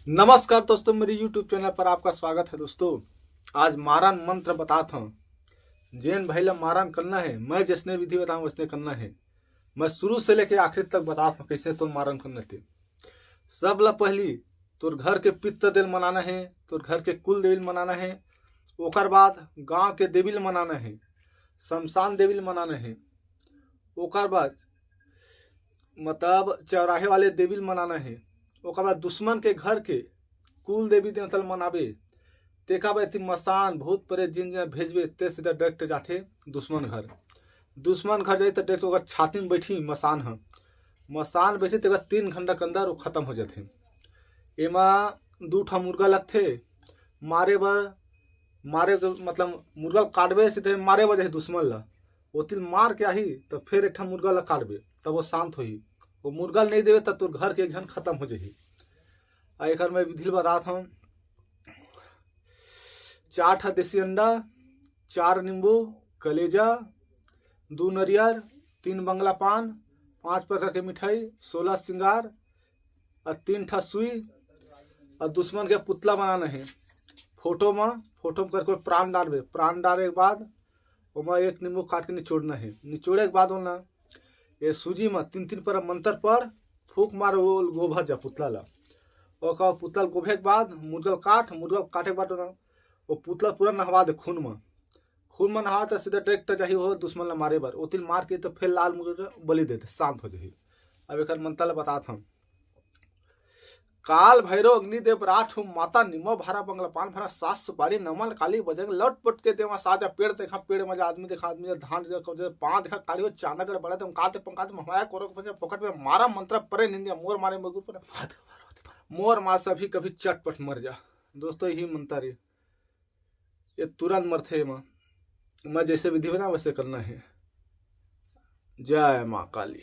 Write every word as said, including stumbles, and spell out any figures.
नमस्कार दोस्तों, मेरे YouTube चैनल पर आपका स्वागत है। दोस्तों, आज मारन मंत्र बतात हूँ। जेन भाई ला मारन करना है, मैं जैसने विधि बताऊँ वैसने करना है। मैं शुरू से लेके आखिरी तक बतात हूँ कैसे तोर मारन करना थे। सब ला पहली तोर घर के पितर देवी ल मनाना है, तोर घर के कुल देवी ल मनाना है, ओकर बाद गांव के देवी ल मनाना है, शमशान देवी ल मनाना है, ओकर बाद मतलब चौराहे वाले देवी ल मनाना है, ओकर बाद दुश्मन के घर के कुल देवी देवता ल मनाबे, तेकर बाद एती मसान भूत प्रेत जिन जिन भेजबे ते सीधा डायरेक्ट जाथे दुश्मन घर। दुश्मन घर जाही त डायरेक्ट ओकर छाती में बैठी मसान ह, मसान बैठी तेकर तीन घंटा के अंदर वो खत्म हो जाथे। एमा दू ठा मुर्गा लगथे मारे बर, मारे के मतलब मुर्गा ल काटबे सीधे मारे बर जाही दुश्मन ला, ओती ल मार के आही त फिर एक ठा मुर्गा ला काटबे तब वो शांत होही। वो मुर्गा ल नहीं देबे त तोर घर के एक झन खत्म हो जाही। आ एकर मैं विधि ल बतात हूँ। चार ठा देसी अंडा, चार नींबू, कलेजा, दू नरियर, तीन बंगला पान, पांच प्रकार के मिठाई, सोलह श्रृंगार, और तीन ठा सुई, और दुश्मन के पुतला बनाना है। फोटो में, फोटो में करके प्राण डालबे, प्राण डाले के बाद ओमा एक नींबू काट के निचोड़ना है। निचोड़े के बाद ओला ये सूजी में तीन तीन पर मंत्र पढ़, फूंक मार, वो गोभर जा पुतला ला। ओकर पुतला ल गोभे के बाद मुर्गा ल काट, मुर्गा ल काटे के बाद ओला, वो पुतला पूरा नहवा दे खून में। खून में नहा त सीधा डायरेक्ट जाही हो दुश्मन ला मारे बर। ओती ल मार के त फिर लाल मुर्गा बलि दे दे, शांत हो जाही। अब एकर मंत्र ला बतात हूँ। काल भैरव अग्नि देव राठ हूँ, माता निम्मा भरा बंगला पान भरा, सास सुपारी नमन काली बजरंग, लटपट के देवा साजा, पेड़ देखा पेड़ मजा, आदमी देखा आदमी, धान देखा कब्जा, पान देखा काली हो, चांदगढ़ बड़ा तुम काते पंकाते हमारा कोरो को पंजा, फोकट में मारा मंत्र परे निंदिया, मोर मारे मगुर पर, मोर मार सभी कभी चटपट मर जा। दोस्तों, यही मंत्र है, ये तुरंत मरथे एमा। मैं जैसे विधि बना वैसे करना है। जय माँ काली।